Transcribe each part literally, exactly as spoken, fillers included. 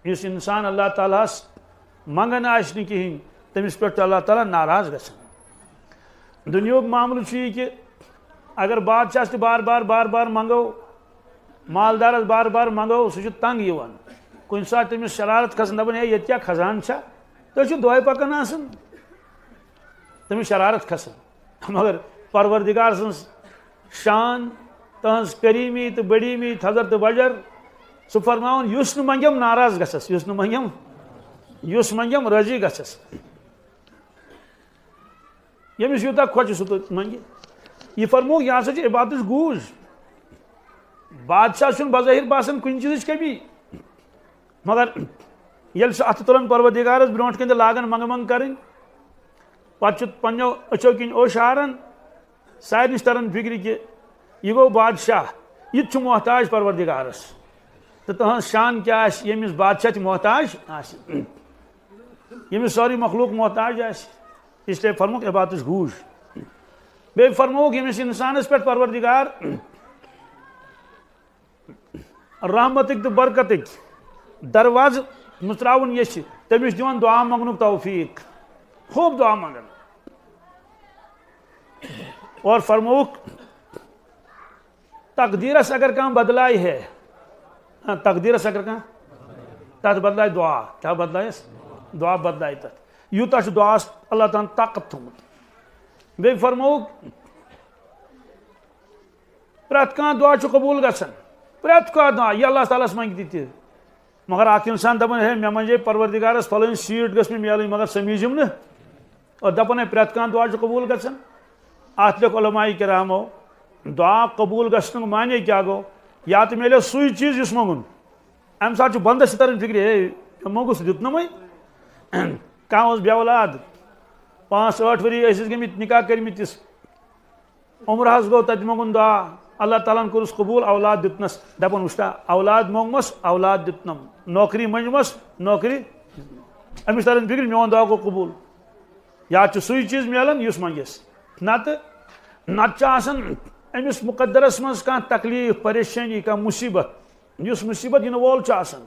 یُس انسان اللہ تعالیٰ ہس منگان آسہِ نہٕ کِہینۍ، تٔمِس پٮ۪ٹھ چھُ اللہ تعالیٰ ناراض گژھان۔ دُنیہُک معاملہٕ چھُ یہِ کہِ اگر بادشاہس تہِ بار بار بار بار منگو، مالدارس بار بار منگو، سُہ چھُ تنگ یِوان۔ کُنہِ ساتہٕ تٔمِس شرارت کھسان، دپان، "ہے، ییٚتہِ کیٛاہ خزانہٕ چھا؟ تُہۍ چھِو دۄہے پکان آسان۔" تٔمِس شرارت کھسان۔ مگر پروردگار سٕنٛز شان، تہنٛز کریمی تہٕ بڑیمی، تھزر تہٕ بجر، سُہ فرماوان، یُس نہٕ منگٮ۪م ناراض گژھس، یُس نہٕ منگٮ۪م، یُس منگٮ۪م راضی گژھس۔ ییٚمِس یوٗتاہ خۄش چھُ، سُہ تہِ منگہِ۔ یہِ فرمووُکھ، یہِ ہسا چھُ عبادتٕچ گوٗج۔ بادشاہ چھُنہٕ بظٲہِر باسان کُنہِ چیٖزٕچ کٔمی، مگر ییٚلہِ سُہ اَتھٕ تُلان پروردگارس برونٛٹھ کَنہِ تہٕ لاگان منگہٕ منگہٕ کرٕنۍ، پتہٕ چھُ پننیو أچھو کِنۍ اوٚش ہاران، سارنٕے چھُ تران فِکرِ کہِ یہِ گوٚو بادشاہ، یہِ تہِ چھُ محتاج پروردگارس۔ تہٕ تُہنٛز شان کیٛاہ آسہِ، ییٚمِس بادشاہ تہِ محتاج آسہِ، ییٚمِس سٲرٕے مخلوق محتاج آسہِ؟ اس لیے فرمووُکھ عبادتٕچ گوٗج۔ بیٚیہِ فرمووُکھ ییٚمِس انسانس پٮ۪ٹھ پروردگار رحمتٕکۍ تہٕ برکتٕکۍ دروازٕ مُژراوُن یژھِ، تٔمِس چھُ دِوان دُعا منٛگنُک توفیٖق۔ خوٗب دُعا منٛگن۔ اور فرمووُکھ، تقدیٖرس اگر کانٛہہ بدلایہِ ہے، ہاں، تقدیٖرس اگر کانٛہہ، تتھ بدلایہِ دُعا۔ کیٛاہ بدلایس؟ دُعا بدلایہِ تتھ۔ یوٗتاہ چھُ دُعاہس اللہ تعالیٰ ہن طاقت تھوٚومُت۔ بیٚیہِ فرمووُکھ، پرٛٮ۪تھ کانٛہہ دُعا چھُ قبوٗل گژھان، پرٛٮ۪تھ کانٛہہ دُعا یہِ اللہ تعالیٰ ہس منٛگہِ تہِ۔ مگر اکھ انسان دپان، ہے، مےٚ منٛگے پروردگارس فلٲنۍ سیٖٹ گٔژھ مےٚ میلٕنۍ، مگر سۄ میجِم نہٕ۔ اور دپان، ہے، پرٛٮ۪تھ کانٛہہ دُعا چھُ قبوٗل گژھان۔ اتھ لیوٚکھ علماء کرامو، دُعا قبوٗل گژھنُک معنی کیٛاہ گوٚو؟ یا تہٕ میلہِ سُے چیٖز یُس منٛگُن۔ امہِ ساتہٕ چھُ بندس تہِ تران فِکرِ، ہے، مےٚ منٛگُس، دیُت نہٕ وۄنۍ۔ کانٛہہ اوس بے اولاد، پانٛژھ ٲٹھ ؤری ٲسِس گٔمٕتۍ نکاح کٔرمٕتِس، عمرہ ہس گوٚو تتہِ منٛگُن دعا، اللہ تعالیٰ ہن کوٚرُس قبوٗل، اولاد دیُتنس۔ دپان، وٕچھتا، اولاد مونگمس، اولاد دیُتنم، نوکری مٔنجمس، نوکری۔ أمِس تران فِکرِ، میون دعا گوٚو قبوٗل۔ یا چھُ سُے چیٖز میلان یُس منٛگٮ۪س، نتہٕ، نتہٕ چھُ آسان أمِس مقدرس منٛز کانٛہہ تکلیٖف، پریشٲنی، کانٛہہ مُصیٖبت۔ یُس مُصیٖبت یِنہٕ وول چھُ آسان،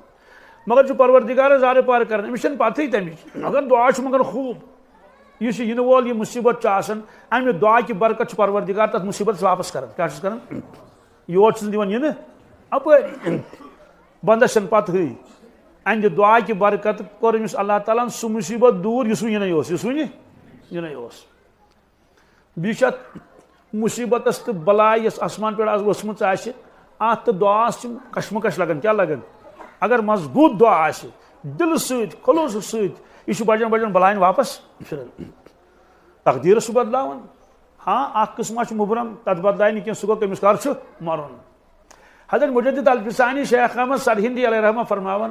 مگر چھُ پروردگارس زارٕ پار کران، أمِس چھَنہٕ پتہٕے تَمِچ، مگر دُعا چھُ منٛگان خوٗب۔ یُس یہِ یِنہٕ وول یہِ مُصیٖبت چھُ آسان، اَمہِ دُعا کہِ برکت چھُ پروردگار تَتھ مُصیٖبتس واپس کران۔ کیٛاہ چھُس کران؟ یور چھُس نہٕ دِوان یِنہٕ اَپٲرۍ۔ بنٛدس چھَنہٕ پتہٕے۔ اَمہِ دُعا کہِ برکت کوٚر أمِس اللہ تعالیٰ ہن سُہ مُصیٖبت دوٗر، یُس وۄنۍ یِنَے اوس، یُس وۄنۍ یِنَے اوس۔ بیٚیہِ چھِ اَتھ مُصیٖبتَس تہٕ بَلاے یۄس آسمان پٮ۪ٹھ آز ؤژھمٕژ آسہِ، اَتھ تہٕ دُعاہَس چھِ کشمکش لَگان۔ کیٛاہ لَگان؟ اگر مضبوٗط دُعا آسہِ، دِلہٕ سۭتۍ، خلوصہٕ سۭتۍ، یہِ چھُ بَجَن بَجَن بَلاین واپَس پھِران۔ تقدیٖرَس چھُ بدلاوان۔ ہاں، اَکھ قٕسما چھُ مُبرم، تَتھ بدلایہِ نہٕ کینٛہہ، سُہ گوٚو کٔمِس کَر چھُ مَرُن۔ حضرت مجدد الفسانی شیخ احمد سرہندی علیہ رحمہ فرماوان،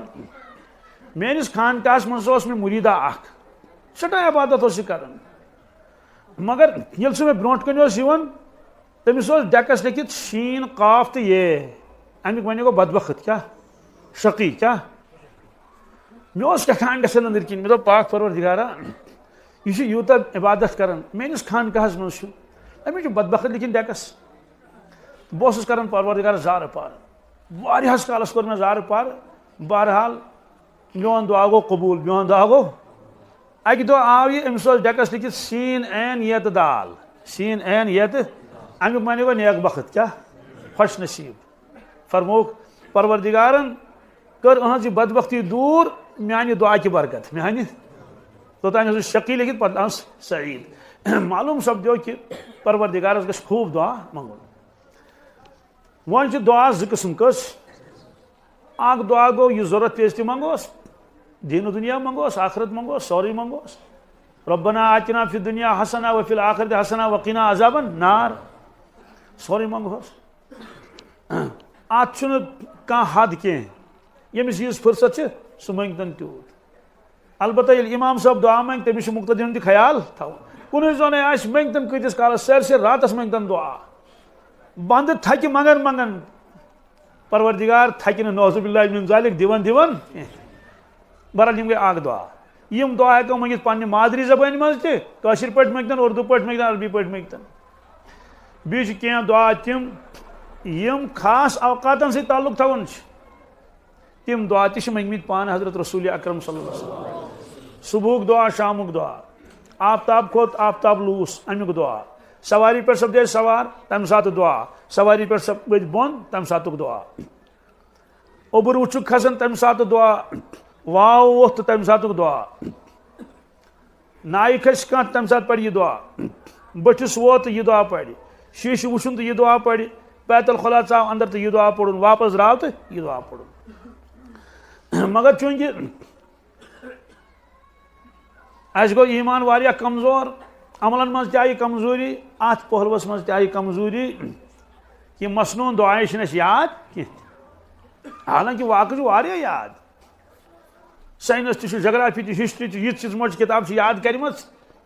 میٲنِس خانقاہس منٛز اوس مےٚ مُریٖدا اکھ، سٮ۪ٹھاہ عبادت اوس یہِ کران۔ مگر ییٚلہِ سُہ مےٚ برونٛٹھ کنہِ اوس یِوان، تٔمِس اوس ڈیکس لیکھِتھ شین، قاف تہٕ یے۔ امیُک معنی گوٚو بدبخت، کیٛاہ؟ شقی، کیٛاہ؟ مےٚ اوس کیٛاہ تام گژھان أنٛدٕرۍ کِنۍ، مےٚ دوٚپ، پاک پروردگارا، یہِ چھُ یوٗتاہ عبادت کران، میٲنِس خانقاہس منٛز چھُ، أمِس چھُ بدبخت لیکھِتھ ڈیکس۔ بہٕ اوسُس کران پروردگارس زارٕ پارٕ۔ واریاہس کالس کوٚر مےٚ زارٕ پارٕ۔ بہرحال، میون دعا گوٚو قبوٗل، میون دعا گوٚو۔ اکہِ دۄہ آو یہِ، أمِس اوس ڈیکس لیکھِتھ سین عین یتہٕ دال۔ سین عین یتہٕ، امیُک معنی گوٚو نیک بخت، کیٛاہ؟ خوش نصیب۔ فرمووُکھ، پروردگارن کٔر أہنٛز یہِ بدبختی دوٗر میانہِ دعا کہِ برکت۔ میانہِ، توٚتام اوس شقی لیکھِتھ، پتہٕ آو سعید۔ معلوم سپدیو کہِ پروردگارس گژھِ خوٗب دعا منٛگُن۔ وۄنۍ چھِ دعا زٕ قٕسم۔ کٔژ؟ اکھ دعا گوٚو یہِ ضروٗرت پیٚیہِ تہِ منٛگوس، دیٖنہٕ دُنیا منٛگوس، آخرت منٛگوس، سورُے منٛگوس۔ ربنا آتنا فی الدنیا حسنہ وفی الآخرت حسنہ وقنا عذاب النار۔ سورُے منٛگوس۔ اتھ چھُنہٕ کانٛہہ حد کینٛہہ۔ ییٚمِس ییٖژ فرصت چھِ، سُہ منٛگتن تیوٗت۔ البتہ ییٚلہِ امام صٲب دعا منٛگہِ، تٔمِس چھُ مقتدیٖن تہِ خیال تھاوُن۔ کُنُے زوٚنے آسہِ، منٛگتن کۭتِس کالس؟ سٲرسٕے راتس منٛگتن دعا۔ بنٛدٕ تھکہِ منٛگان منٛگان، پروردگار تھکہِ نہٕ، نعوذ باللہ من ذالک، دِوان دِوان۔ بہرحال، یِم گٔے اکھ دعا۔ یِم دعا ہٮ۪کو مٔنگِتھ پننہِ مادری زبٲنۍ منٛز تہِ، کٲشِر پٲٹھۍ مٔنگتن، اردو پٲٹھۍ مٔنگتن، عربی پٲٹھۍ مٔنگتن۔ بیٚیہِ چھِ کینٛہہ دعا تِم، یِم خاص اوقاتن سۭتۍ تعلق تھاوان چھِ۔ تِم دعا تہِ چھِ منٛگمٕتۍ پانہٕ حضرت رسول اکرم صلی اللہ علیہ وسلم۔ صبحُک دعا، شامُک دعا، آفتاب کھوٚت، آفتاب لوٗس، اَمیُک دعا۔ سواری پٮ۪ٹھ سپدے سوار، تَمہِ ساتہٕ دعا۔ سواری پٮ۪ٹھ سپدۍ بۄن، تَمہِ ساتُک دعا۔ اوٚبُر وٕچھُکھ کھسان، تَمہِ ساتہٕ دعا۔ واو ووٚتھ تہٕ تَمہِ ساتُک دعا۔ نایہِ کھسہِ کانٛہہ، تَمہِ ساتہٕ پَرِ یہِ دعا۔ بٔٹھِس ووت تہٕ یہِ دعا پَرِ۔ شیٖشہٕ وٕچھُن تہٕ یہِ دعا پَرِ۔ پیتل خۄلا ژاو اَندر تہٕ یہِ دعا پوٚرُن۔ واپس درٛاو تہٕ یہِ دعا پوٚرُن۔ مگر چوٗنٛکہِ اَسہِ گوٚو ایمان واریاہ کمزور، عملن منٛز تہِ آیہِ کمزوری، اَتھ پہلوس منٛز تہِ آیہِ کمزوری۔ یہِ مسنوٗن دعایہِ چھِنہٕ اَسہِ یاد کینٛہہ۔ حالانکہِ واقعہٕ چھُ واریاہ یاد۔ ساینس تہِ چھُ، جغرافی تہِ، ہسٹری تہِ، یِژھ یِژھ مۄچہِ کِتاب چھِ یاد کَرِمَژ،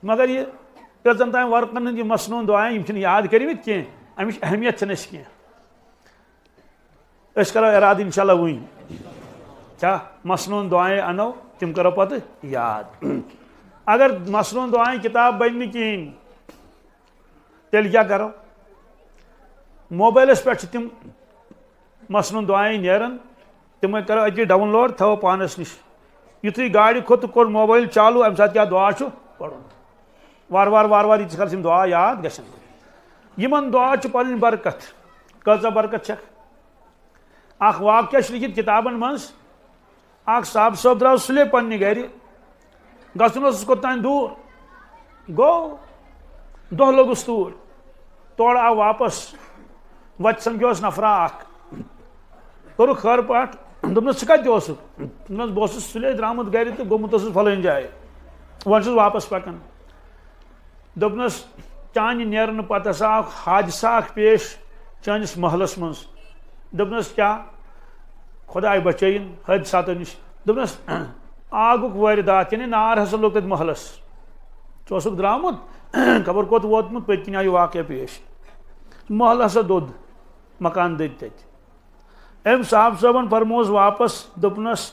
مگر یہِ کٔژَن تام ورقَن ہٕنٛدۍ یہِ مسنوٗن دعایہِ، یِم چھِنہٕ یاد کٔرمٕتۍ کینٛہہ، اَمِچ اہمیت چھَنہٕ اَسہِ کینٛہہ۔ أسۍ کَرو اِرادٕ اِنشاء اللہ وٕنۍ۔ کیٛاہ مسنوٗن دعایہِ اَنو، تِم کَرو پَتہٕ یاد۔ اگر مسنوٗن دعایہِ کِتاب بَنہِ نہٕ کِہیٖنۍ، تیٚلہِ کیٛاہ کَرو؟ موبایلَس پٮ۪ٹھ چھِ تِم مسنوٗن دعایہِ نیران، تِمَے کَرو أتی ڈاوُن لوڈ، تھاوو پانَس نِش۔ یُتھُے گاڑِ کھوٚت تہٕ کوٚر موبایل چالوٗ، اَمہِ ساتہٕ کیٛاہ دعا چھُ پَرُن؟ وارٕ وارٕ وارٕ وارٕ ییٖتِس کالَس یِم دعا یاد گژھن۔ یِمَن دعا چھُ پَنٕنۍ برکت۔ کۭژاہ برکت چھَکھ؟ اَکھ واقعہ چھُ لیکھِتھ کِتابَن منٛز۔ اَکھ صاحب صٲب درٛاو سُلے پنٛنہِ گَرِ۔ گژھُن اوسُس کوٚت تام دوٗر۔ گوٚو، دۄہ لوٚگُس توٗرۍ۔ تورٕ آو واپس۔ وَتہِ سَمکھیوس نفرا اَکھ۔ کوٚرُکھ خٲر پاٹھ۔ دوٚپنَس، "ژٕ کَتہِ اوسُکھ؟" دوٚپنَس، "بہٕ اوسُس سُلے درٛامُت گَرِ تہٕ گوٚمُت اوسُس فلٲنۍ جایہِ۔ وۄنۍ چھُس واپس پَکان۔" دوٚپنَس، "چانہِ نیرنہٕ پتہٕ ہسا آو حادثہ اکھ پیش چٲنِس محلس منٛز۔" دوٚپنَس، "کیٛاہ؟" خۄداے بچٲیِن حٲدثاتو نِش۔ دوٚپنَس، "آگُک وٲرِدات، یعنی نار ہسا لوٚگ تَتہِ محلس۔ ژٕ اوسُکھ درٛامُت، خبر کوٚت ووتمُت، پٔتۍ کِنۍ آو یہِ واقعہ پیش۔ محلہٕ ہسا دوٚد، مکان دٔدۍ تَتہِ۔" أمۍ صاحب صٲبن فرمووُس واپس، دوٚپنَس،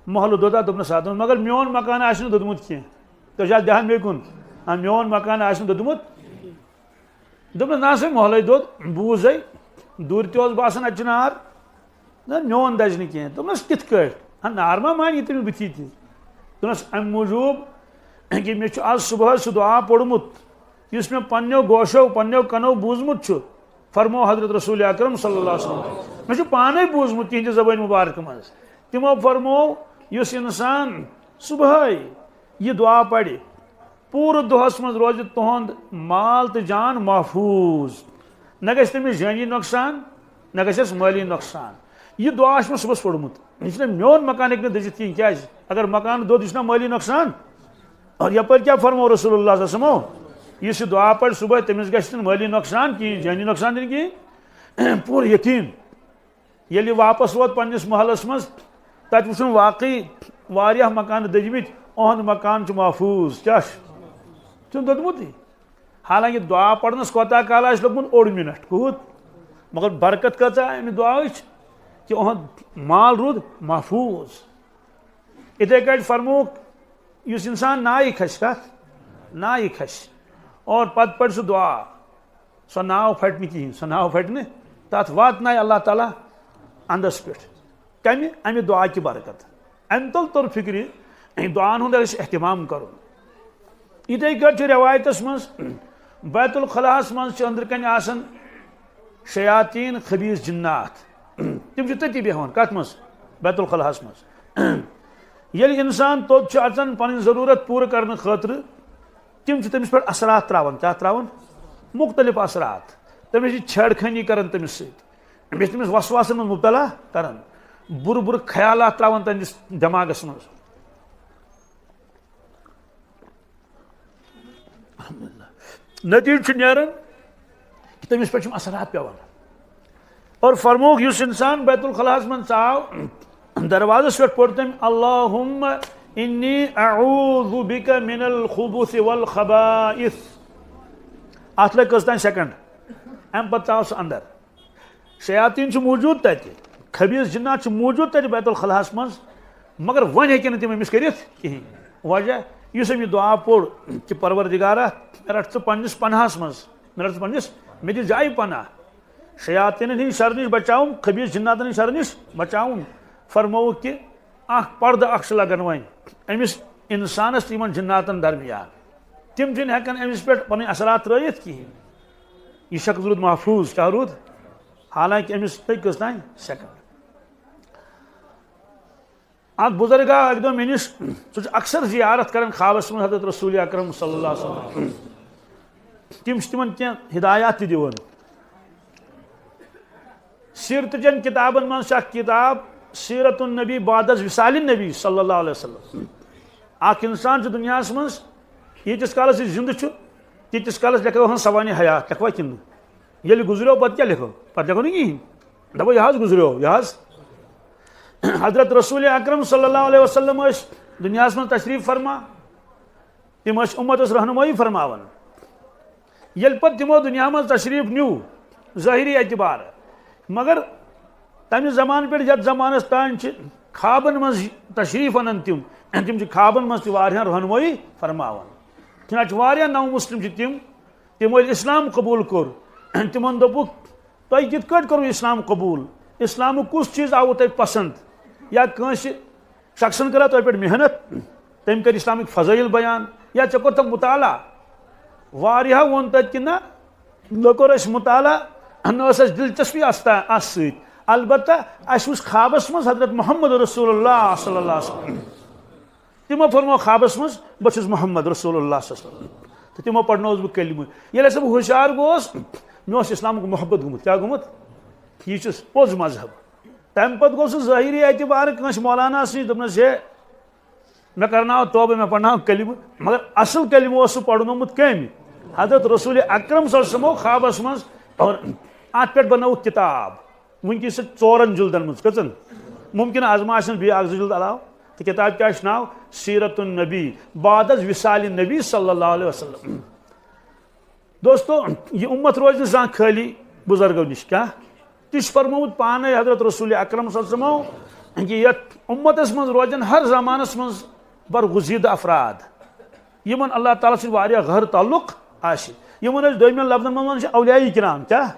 "محلہٕ دوٚدا؟" دوٚپنَس، "آ۔" دوٚپنَس، "مگر میون مکان آسہِ نہٕ دوٚدمُت کینٛہہ۔" تُہۍ چھا دھیان مےٚ کُن؟ آ، میون مکان آسہِ نہٕ دوٚدمُت۔ دوٚپنَس، "نہ سا، محلَے دوٚد، بوٗزَے، دوٗرِ تہِ اوس باسان اَتہِ چھُ نار۔ نہ، میون دَزِ نہٕ کینٛہہ۔" دوٚپنَس، "کِتھ کٲٹھۍ؟ ہا، نار ما مانہِ یہِ تٔمِس بٕتھِ تہِ؟" دوٚپنَس، "اَمہِ موٗجوٗب کہِ مےٚ چھُ آز صُبحٲے سُہ دُعا پوٚرمُت، یُس مےٚ پنٛنیو گوشو، پنٛنیو کَنو بوٗزمُت چھُ، فرموو حضرت رسول اکرم صلی اللہ علیہ وسلم۔ مےٚ چھُ پانَے بوٗزمُت تِہِنٛدِ زبٲنۍ مُبارکہٕ منٛز۔ تِمو فرموو، یُس اِنسان صُبحٲے یہِ دُعا پَرِ، پوٗرٕ دۄہَس منٛز روزِ تُہُنٛد مال تہٕ جان محفوٗظ۔ نہ گژھِ تٔمِس جٲنی نۄقصان، نہ گژھٮ۪س مٲلی نۄقصان۔" یہِ دُعا چھُ مےٚ صُبحَس پوٚرمُت۔ یہِ چھُنہ میون مکان ہیٚکہِ نہٕ دٔزِتھ کِہیٖنۍ۔ کیٛازِ؟ اگر مکان دوٚد، یہِ چھُنہ مٲلی نۄقصان۔ اور یپٲرۍ کیٛاہ فرموو رسول اللہ صلی اللہ علیہ وسلمو؟ یُس یہِ دُعا پَرِ صُبحٲے، تٔمِس گژھِ نہٕ مٲلی نۄقصان کِہیٖنۍ، جٲنی نۄقصان تہِ نہٕ کِہیٖنۍ۔ پوٗرٕ یقیٖن۔ ییٚلہِ یہِ واپس ووت پننِس محلس منٛز، تتہِ وُچھُن واقعی واریاہ مکانہٕ دٔدۍمٕتۍ، اُہُنٛد مکان چھُ محفوٗظ۔ کیٛاہ چھُ؟ چھُنہٕ دوٚدمُتٕے۔ حالانکہِ دُعا پرنس کوتاہ کال آسہِ لوٚگمُت؟ اوٚڑ منٹ۔ کوٗت؟ مگر برکت کۭژاہ آیہِ امہِ دُعاہٕچ، کہِ اُہُنٛد مال روٗد محفوٗظ۔ یِتھَے کٲٹھۍ فرمووُکھ، یُس اِنسان نایہِ کھسہِ، کَتھ؟ نایہِ کھسہِ۔ اور پتہٕ پَرِ سُہ دُعا، سۄ ناو پھٹہِ نہٕ کِہیٖنۍ، سۄ ناو پھٹہِ نہٕ، تَتھ واتنایہِ اللہ تعالیٰ اَندَس پٮ۪ٹھ۔ کَمہِ؟ اَمہِ دُعا کہِ برکت۔ اَمہِ تَل توٚر فِکرِ، دُعاہَن ہُنٛد گژھِ اہتمام کَرُن۔ یِتھَے کٲٹھۍ چھُ رٮ۪وایتَس منٛز، بیت الخلاہَس منٛز چھِ أنٛدرٕ کَنہِ آسان شیاطیٖن، خبیٖث جِنات۔ تِم چھِ تٔتی بیٚہوان۔ کَتھ منٛز؟ بیت الخلاہَس منٛز۔ ییٚلہِ اِنسان توٚت چھُ اَژان پَنٕنۍ ضروٗرت پوٗرٕ کرنہٕ خٲطرٕ، تِم چھِ تٔمِس پٮ۪ٹھ اثرات ترٛاوان۔ کیٛاہ ترٛاوان؟ مُختٔلِف اثرات۔ تٔمِس چھِ چھیڑ خٲنی کران تٔمِس سۭتۍ۔ بیٚیہِ چھِ تٔمِس وسواسَن منٛز مُبتلا کران۔ بُرٕ بُرٕ خیالات ترٛاوان تٔمِس دٮ۪ماغَس منٛز۔ نتیجہٕ چھُ نیران کہِ تٔمِس پٮ۪ٹھ چھِ یِم اثرات پٮ۪وان۔ اور فرمووُکھ، یُس اِنسان بیت الخلاہَس منٛز ژاو، دروازَس پٮ۪ٹھ پوٚر تٔمۍ، "اللہم انی اعوذ بک من الخبث والخبائث۔" اَتھ لٔگۍ کٔژ تام سیکنڈ، اَمہِ پَتہٕ ژاو سُہ اَندَر۔ شیاطیٖن چھِ موٗجوٗد تَتہِ، خبیٖث جِنات چھِ موٗجوٗد تَتہِ بیت الخلاہَس منٛز، مگر وۄنۍ ہیٚکہِ نہٕ تِم أمِس کٔرِتھ کِہیٖنۍ۔ وجہ، یُس أمۍ یہِ دُعا پوٚر کہِ، "پروردگارا، مےٚ رَٹھ ژٕ پنٛنِس پناہَس منٛز، مےٚ رَٹھ ژٕ پنٛنِس، مےٚ دِ جایہِ پناہ۔" شیاطیٖنَن ہِنٛدۍ شَرٕ نِش بَچاوُن، خبیٖث جِناتَن ہِنٛدۍ شَرٕ نِش بَچاوُن۔ فرمووُکھ کہِ اکھ پردٕ اکھ چھُ لگان وۄنۍ أمِس انسانس تہٕ یِمن جناتن درمیان۔ تِم چھِنہٕ ہٮ۪کان أمِس پٮ۪ٹھ پنٕنۍ اثرات ترٲیِتھ کِہیٖنۍ۔ یہِ شخص روٗد محفوٗظ۔ کیٛاہ روٗد؟ حالانکہِ أمِس لٔگۍ کٔژ تام سیکنڈ۔ اکھ بزرگ آو اکہِ دۄہ مےٚ نِش، سُہ چھُ اکثر زیارت کران خوابس منٛز حضرت رسول اکرم صلی اللہ علیہ وسلم۔ تِم چھِ تِمن کینٛہہ ہدایات تہِ دِوان۔ سیرتہٕ چٮ۪ن کِتابَن منٛز چھِ اکھ کِتاب سیرت النبی بعد از وصال النبی صلی اللہ علیہ وسلم۔ اکھ اِنسان چھُ دُنیاہَس منٛز، ییٖتِس کالَس یہِ زِندٕ چھُ، تیٖتِس کالَس لیکھو ہن سوانح حیات، لیکھوا کِنہٕ نہٕ؟ ییٚلہِ گُزریو، پَتہٕ کیٛاہ لیکھو؟ پَتہٕ لیکھو نہٕ کِہیٖنۍ۔ دَپو، یہِ حظ گُزریو، یہِ حظ۔ حضرت رسول اکرم صلی اللہ علیہ وسلم ٲسۍ دُنیاہَس منٛز تشریٖف فرما۔ تِم ٲسۍ اُمتَس رہنمٲیی فرماوان۔ ییٚلہِ پَتہٕ تِمو دُنیا منٛز تشریٖف نیوٗ ظٲہِری اعتبار، مگر تَمہِ زمانہٕ پٮ۪ٹھ یَتھ زمانَس تام چھِ خوابَن منٛز تشریٖف اَنان تِم، تِم چھِ خوابَن منٛز تہِ واریاہَن رہنمٲیی فرماوان۔ چھِنہٕ اَتہِ واریاہ نَو مسلم چھِ تِم، تِمو ییٚلہِ اِسلام قبوٗل کوٚر، تِمَن دوٚپُکھ، تۄہہِ کِتھ کٲٹھۍ کوٚروٕ اِسلام قبوٗل؟ اِسلامُک کُس چیٖز آوُ تۄہہِ پسنٛد؟ یا کٲنٛسہِ شخصن کٔرا تۄہہِ پٮ۪ٹھ محنت، تٔمۍ کٔرۍ اِسلامٕکۍ فضٲیِل بیان، یا ژےٚ کوٚرتھا مطالعہ؟ واریاہو ووٚن تَتہِ کہِ نہ، نہ کوٚر اَسہِ مطالعہ، نہ ٲس اَسہِ دلچسپی اَتھ تا-، اَتھ سۭتۍ۔ البتہ اَسہِ وُچھ خوابَس منٛز حضرت محمد رسول اللہ صلی اللہ علیہ وسلم۔ تِمو فرموو خوابس منٛز، "بہٕ چھُس محمد رسول اللہ صلی اللہ علیہ وسلم۔" تہٕ تِمو پرنووُس بہٕ کلمہٕ۔ ییٚلہِ ہسا بہٕ ہُشار گوس، مےٚ اوس اسلامُک محبت گوٚمُت۔ کیٛاہ گوٚمُت؟ یہِ چھُس پوٚز مذہب۔ تَمہِ پتہٕ گوٚو سُہ ظٲہری اعتبارٕ کٲنٛسہِ مولانا سٕے، دوٚپنس، "ہے، مےٚ کرناو توبہٕ، مےٚ پرناو کلمہٕ۔" مگر اصل کلمہٕ اوس سُہ پرنومُت کٔمۍ؟ حضرت رسول اکرم صلی اللہ علیہ وسلمو خوابس منٛز۔ اور اتھ پٮ۪ٹھ بنٲوٕکھ کتاب۔ وٕنکیٚس چھِ ژورن جلدن منٛز، کٔژن؟ ممکن از ما آسن بیٚیہِ اکھ زٕ جلد علاوٕ۔ تہٕ کتاب کیٛاہ چھُ ناو؟ سیرت النبی بعد از وصال النبی صلی اللہ علیہ وسلم۔ دوستو، یہِ اُمت روزِ نہٕ زانٛہہ خٲلی بُزرگو نِش۔ کیٛاہ؟ تہِ چھُ فرمومُت پانے حضرت رسول اکرم صلی اللہ علیہ وسلمو کہِ یتھ اُمتس منٛز روزن ہر زمانس منٛز برگزیدٕ افراد۔ یِمن اللہ تعالیٰ سۭتۍ واریاہ گہرٕ تعلق آسہِ۔ یِمن أسۍ دوٚیمٮ۪ن لفظن منٛز ونان چھِ اولیاء کرام۔ کیٛاہ؟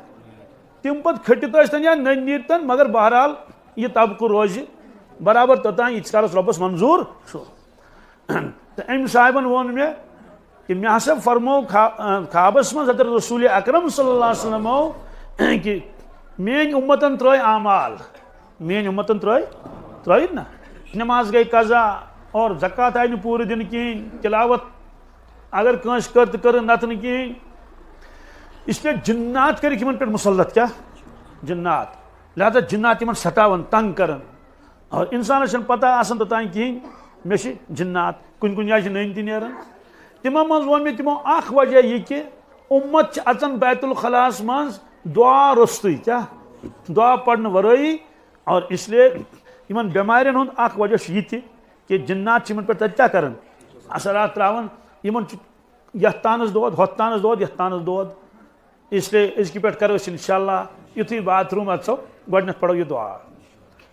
تِم پتہٕ کھٔٹِتھ ٲسۍتن یا نٔنۍ نیٖرتن، مگر بہرحال یہِ طبقہٕ روزِ برابر توٚتام، ییٖتِس کالس رۄبس منظوٗر چھُ۔ تہٕ أمۍ صاحبن ووٚن مےٚ کہِ مےٚ ہسا فرموو خا-، خوابس منٛز حضرت رسول اکرم صلی اللہ علیہ وسلمو کہِ میٲنۍ اُمتن ترٲے اعمال۔ میٲنۍ اُمتن ترٲے، ترٲیِن نا۔ نماز گٔے قضا اور زکوٰۃ آیہِ نہٕ پوٗرٕ دِنہٕ کِہیٖنۍ، تلاوت اگر کٲنٛسہِ کٔر تہٕ کٔرٕن، نتہٕ نہٕ کِہیٖنۍ۔ اس لیے جنات کٔرِکھ یِمن پٮ۪ٹھ مسلط۔ کیٛاہ؟ جنات۔ لہذا جنات یِمن ستاوان، تنگ کران۔ اور انسانس چھنہٕ پتہ آسان توٚتام کِہیٖنۍ، مےٚ چھِ جنات۔ کُنہِ کُنہِ جایہِ چھِ نٔنۍ تہِ نیران۔ تِمو منٛز ووٚن مےٚ تِمو اکھ وجہ یہِ کہِ اُمت چھِ اژان بیت الخلاہس منٛز دعا روٚستُے۔ کیٛاہ؟ دعا پرنہٕ ورٲیی۔ اور اس لیے یِمن بٮ۪مارٮ۪ن ہُنٛد اکھ وجہ چھُ یہِ تہِ کہِ جِنات چھِ یِمن پٮ۪ٹھ تَتہِ کیٛاہ کران؟ اثرات تراوان۔ یِمن چھُ یَتھ تانَس دود، ہۄتھ تانَس دود، یَتھ تانَس دود۔ اس لیے أزکہِ پٮ۪ٹھ کرو أسۍ انشاءاللہ یُتھُے باتھ روٗم اژو، گۄڈٕنٮ۪تھ پرو یہِ دعا۔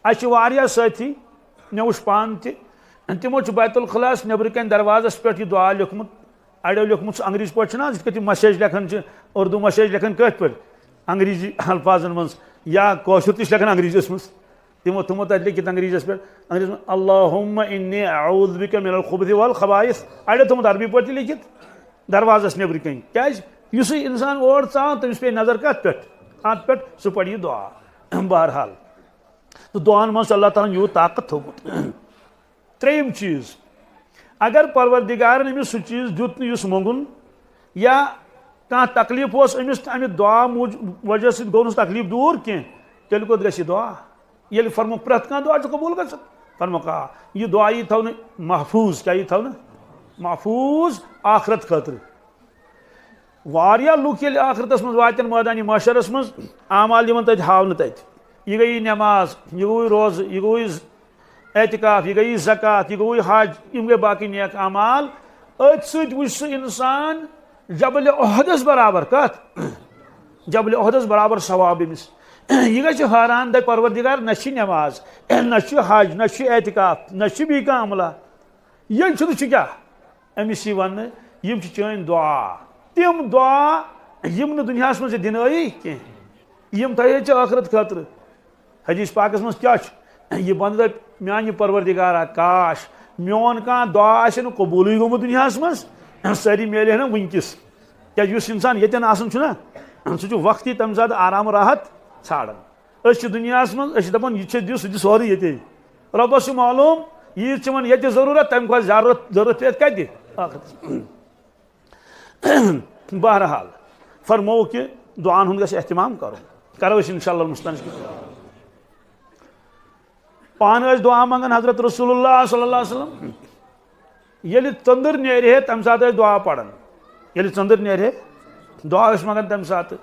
اَسہِ چھِ واریاہ سٲتھی، مےٚ وُچھ پانہٕ تہِ، تِمو چھُ بیت الخلاہَس نیٚبرٕ کَنۍ دروازَس پٮ۪ٹھ یہِ دعا لیوٚکھمُت۔ اڑیو لیوٚکھمُت سُہ انگریزی پٲٹھۍ، چھُنہ آز یِتھ کٔنۍ تِم میسیج لیکھان چھِ، اردو میسیج لیکھان کٲتھۍ پٲٹھۍ؟ انگریزی الفاظن منٛز، یا کٲشُر تہِ چھِ لیکھان انگریزیس منٛز۔ تِمو تھوٚمُت تتہِ لیکھِتھ انگریزیس پٮ۪ٹھ، انگریزی منٛز، "اللہم انی اعوذ بک من الخبث والخبائث"۔ اڑیو تھوٚمُت عربی پٲٹھۍ تہِ لیکھِتھ دروازس نیبرٕ کنۍ۔ کیازِ؟ یُسٕے انسان اور ژاو، تٔمِس پیٚیہِ نظر کتھ پٮ۪ٹھ؟ اتھ پٮ۪ٹھ، سُہ پرِ یہِ دعا۔ بہرحال، تہٕ دعاہن منٛز چھُ اللہ تعالیٰ ہن یوٗت طاقت تھوٚومُت۔ ترٛیٚیِم چیٖز، اگر پروردگارن أمِس سُہ چیٖز دیُت نہٕ یُس مۄنٛگُن، یا کانٛہہ تکلیٖف اوس أمِس تہٕ اَمہِ دعا موٗجوٗب وجہ سۭتۍ گوٚو نہٕ سُہ تکلیٖف دوٗر کینٛہہ، تیٚلہِ کوٚت گژھِ یہِ دعا؟ ییٚلہِ فرموکھ پرٛٮ۪تھ کانٛہہ دعا چھُ قبوٗل گژھان، فرموکھ آ، یہِ دعا یی تھاونہٕ محفوٗظ۔ کیٛاہ یی تھاونہٕ؟ محفوٗظ آخرت خٲطرٕ۔ واریاہ لُکھ ییٚلہِ ٲخرتس منٛز واتن مٲدانِ محشرس منٛز، اعمال یِوان تتہِ ہاونہٕ تتہِ۔ یہِ گٔیے نٮ۪ماز، یہِ گوٚوُے روزٕ، یہِ گوٚوُے ز-، اعتکاف، یہِ گٔیے زکوٰۃ، یہِ گوٚوُے حج، یِم گٔے باقٕے نیک اعمال۔ أتھۍ سۭتۍ وٕچھ سُہ انسان جبل احدس برابر۔ کتھ؟ جبل احدس برابر ثواب أمِس۔ یہِ گژھِ حٲران، دپہِ، پروردگار، نہ چھِ نٮ۪ماز، نہ چھُ حج، نہ چھُ اعتکاف، نہ چھُ بیٚیہِ کانٛہہ عملہ۔ ییٚلہِ چھُ نہٕ، چھُ کیٛاہ؟ أمِس یی وننہٕ، یِم چھِ چٲنۍ دعا۔ تِم دعا، یِم نہٕ دُنیاہس منٛز ژےٚ دِنہٕ آیی کینٛہہ۔ یِم تھٲیے ژےٚ ٲخرت خٲطرٕ۔ حدیث پاکس منٛز کیٛاہ چھُ؟ یہِ بنٛدٕ دَپہِ، میٛانہِ پروردگارا، کاش میون کانٛہہ دُعا آسہِ نہٕ قبوٗلٕے گوٚمُت دُنیاہَس منٛز، سٲری میلہِ ہا نہ وٕنکِس۔ کیٛازِ یُس اِنسان ییٚتٮ۪ن آسان چھُنہ، سُہ چھُ وقتی تَمہِ ساتہٕ آرام راحت ژھانٛڈان۔ أسۍ چھِ دُنیاہَس منٛز، أسۍ چھِ دَپان، یہِ چھِ دِیِو، سُہ دِ سورُے ییٚتے۔ رۄبَس چھُ معلوٗم، ییٖژ چھِ وۄنۍ ییٚتہِ ضروٗرت، تَمہِ کھۄتہٕ زیادٕ ضروٗرت، ضروٗرت پیٚتھ کَتہِ؟ ٲخرَتَس منٛز۔ بہرحال، فرموو کہِ دُعاہَن ہُنٛد گژھِ اہتمام کَرُن۔ کَرو أسۍ اِنشاء اللہ مُستَن۔ پانہٕ ٲسۍ دُعا منٛگان حضرت رسول اللہ صلی اللہ علیہ وسلم۔ ییٚلہِ ژٔنٛدٕر نیرِ ہے، تَمہِ ساتہٕ ٲسۍ دُعا پَران۔ ییٚلہِ ژٔنٛدٕر نیرِ ہے، دُعا ٲسۍ منٛگان تَمہِ ساتہٕ۔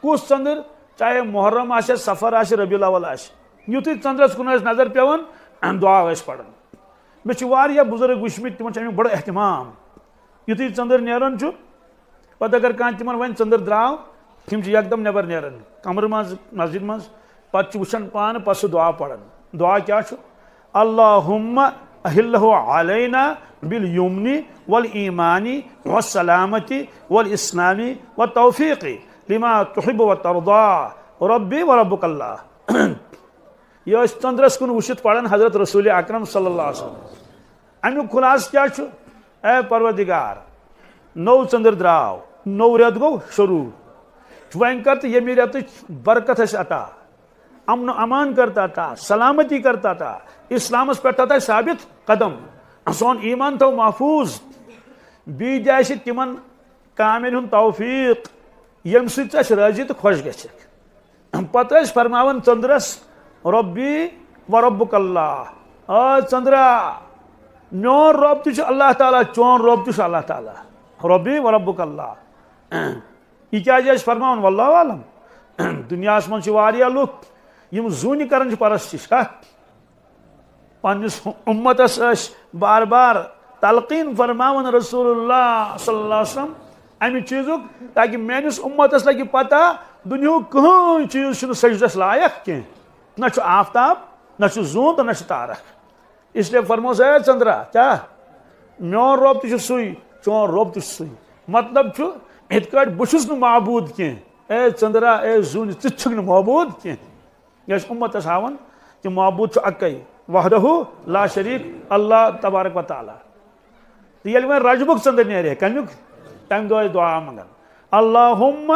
کُس ژٔنٛدٕر؟ چاہے محرم آسہِ، صفر آسہِ، ربیع الاول آسہِ، یُتھُے ژٔنٛدرَس کُن ٲسۍ نظر پٮ۪وان، دُعا ٲسۍ پَران۔ مےٚ چھِ واریاہ بُزرگ وٕچھمٕتۍ، تِمَن چھُ اَمیُک بڑٕ اہتمام۔ یُتھُے ژٔنٛدٕر نیران چھُ، پتہٕ اگر کانٛہہ تِمن ونہِ، "ژٔنٛدٕر درٛاو"، تِم چھِ یکدم نٮ۪بر نیران کمرٕ منٛز، مسجد منٛز، پتہٕ چھِ وٕچھان پانہٕ، پتہٕ سُہ دُعا پران۔ دُعا کیٛاہ چھُ؟ "اللہم احلہ علینا بالیمن والایمان والسلامتی والاسلام والتوفیق لما تحب وترضا ربی وربک اللہ۔" یہِ ٲسۍ ژٔنٛدرس کُن وٕچھِتھ پران حضرت رسول اکرم صلی اللہ علیہ وسلم۔ امیُک خلاصہٕ کیٛاہ چھُ؟ اے پروردگار، نوٚو ژٔنٛدٕر درٛاو، نوٚو رٮ۪تھ گوٚو شروٗع۔ وۄنۍ کر تہٕ ییٚمہِ رٮ۪تٕچ برکت اَسہِ عطا، امن و امان کر تہٕ عطا، سلامتی کر تہٕ عطا، اسلامس پٮ۪ٹھ تھاو تہٕ اَسہِ ثابت قدم، سون ایمان تھاو محفوظ، بیٚیہِ دِ اَسہِ تِمن کامٮ۪ن ہُنٛد توفیق، ییٚمہِ سۭتۍ ژٕ اَسہِ رٲضی تہٕ خۄش گژھکھ۔ پتہٕ ٲسۍ فرماوان ژٔنٛدرس، "ربی و ربک اللہ۔" آ ژٔنٛدرا، میون رب تہِ چھُ اللہ تعالیٰ، چون رب تہِ چھُ اللہ تعالیٰ۔ ربی و ربک اللہ۔ یہِ کیٛازِ ٲسۍ فرماوان؟ واللہ عالم۔ دُنیاہس منٛز چھِ واریاہ لُکھ، یِم زوٗنہِ کران چھِ پرستش۔ ہا؟ پننِس امتس ٲسۍ بار بار تلقین فرماوان رسول اللہ صلی اللہ علیہ وسلم امہِ چیٖزُک، تاکہِ میٲنِس امتس لگہِ پتہ، دُنیہُک کٕہٕنۍ چیٖز چھُنہٕ سجدس لایق کینٛہہ۔ نہ چھُ آفتاب، نہ چھُ زوٗن تہٕ نہ چھُ تارک۔ اس لیے فرموس، اے چندرا، کیٛاہ؟ میون رۄب تہِ چھُ سُے، چون رۄب تہِ چھُ سُے۔ مطلب چھُ، یِتھ کٲٹھۍ بہٕ چھُس نہٕ معبوٗد کینٛہہ، اے چندرا، اے زوٗنہِ، ژٕ تہِ چھُکھ نہٕ معبوٗد کینٛہہ۔ یہِ ٲسۍ اُمتس ہاوان کہِ معبوٗد چھُ اَکٕے، وحدہ لا شریک، اللہ تبارک و تعالیٰ۔ تہٕ ییٚلہِ وۄنۍ رجبُک ژٔنٛدٕر نیرِ ہے، کَمیُک؟ تَمہِ دۄہ ٲسۍ دُعا منٛگان، "اللہم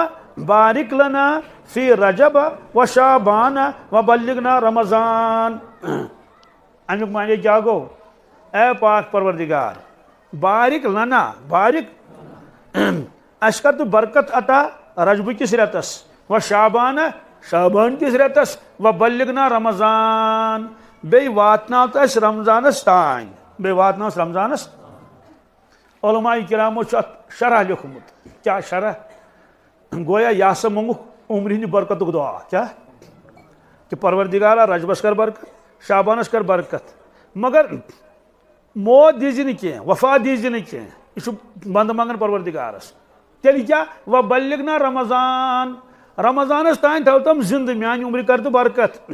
بارک لنا فی رجب و شعبان و بلغنا رمضان۔" اَمیُک معنی کیٛاہ گوٚو؟ اے پاک پروردگار، بارک لنا، بارک، اَسہِ کر تہٕ برکت عطا رجبہٕ کِس رٮ۪تس، و شعبانہ، شعبان کِس رٮ۪تس، و بلغنا رمضان، بیٚیہِ واتناو تہٕ اَسہِ رمضانس تام، بیٚیہِ واتناو اَسہِ رمضانس۔ علماء کرامو چھُ اَتھ شرح لیوٚکھمُت۔ کیٛاہ شرح؟ گویا یہِ ہسا موٚنگُکھ عمرِ ہِنٛدِ برکتُک دعا۔ کیٛاہ؟ کہِ پروردگارا، رجبس کر برکت، شعبانس کر برکت، مگر موت دیٖزِ نہٕ کینٛہہ، وفات دیٖزِ نہٕ کینٛہہ۔ یہِ چھُ بنٛدٕ منٛگان پروردگارس۔ تیٚلہِ کیٛاہ؟ "و بلغنا رمضان"، رمضانس تام تھاو تِم زِنٛدٕ، میانہِ عمرِ کر تہٕ برکت۔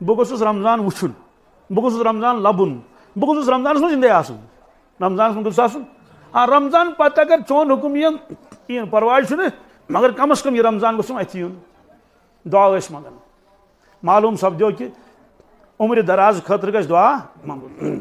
بہٕ گوٚژھُس رمضان وٕچھُن، بہٕ گوٚژھُس رمضان لبُن، بہٕ گوٚژھُس رمضانس منٛز زِنٛدَے آسُن۔ رمضانس منٛز گوٚژھُس آسُن۔ آ، رمضان پتہٕ اگر چون حُکم یِیَن، کِہیٖنۍ پرواے چھُنہٕ، مگر کم از کم یہِ رمضان گوٚژھُم اَتھِ یُن۔ دُعا ٲسۍ منٛگان۔ معلوٗم سپدیو کہِ عمرِ دراز خٲطرٕ گژھِ دُعا منٛگُن۔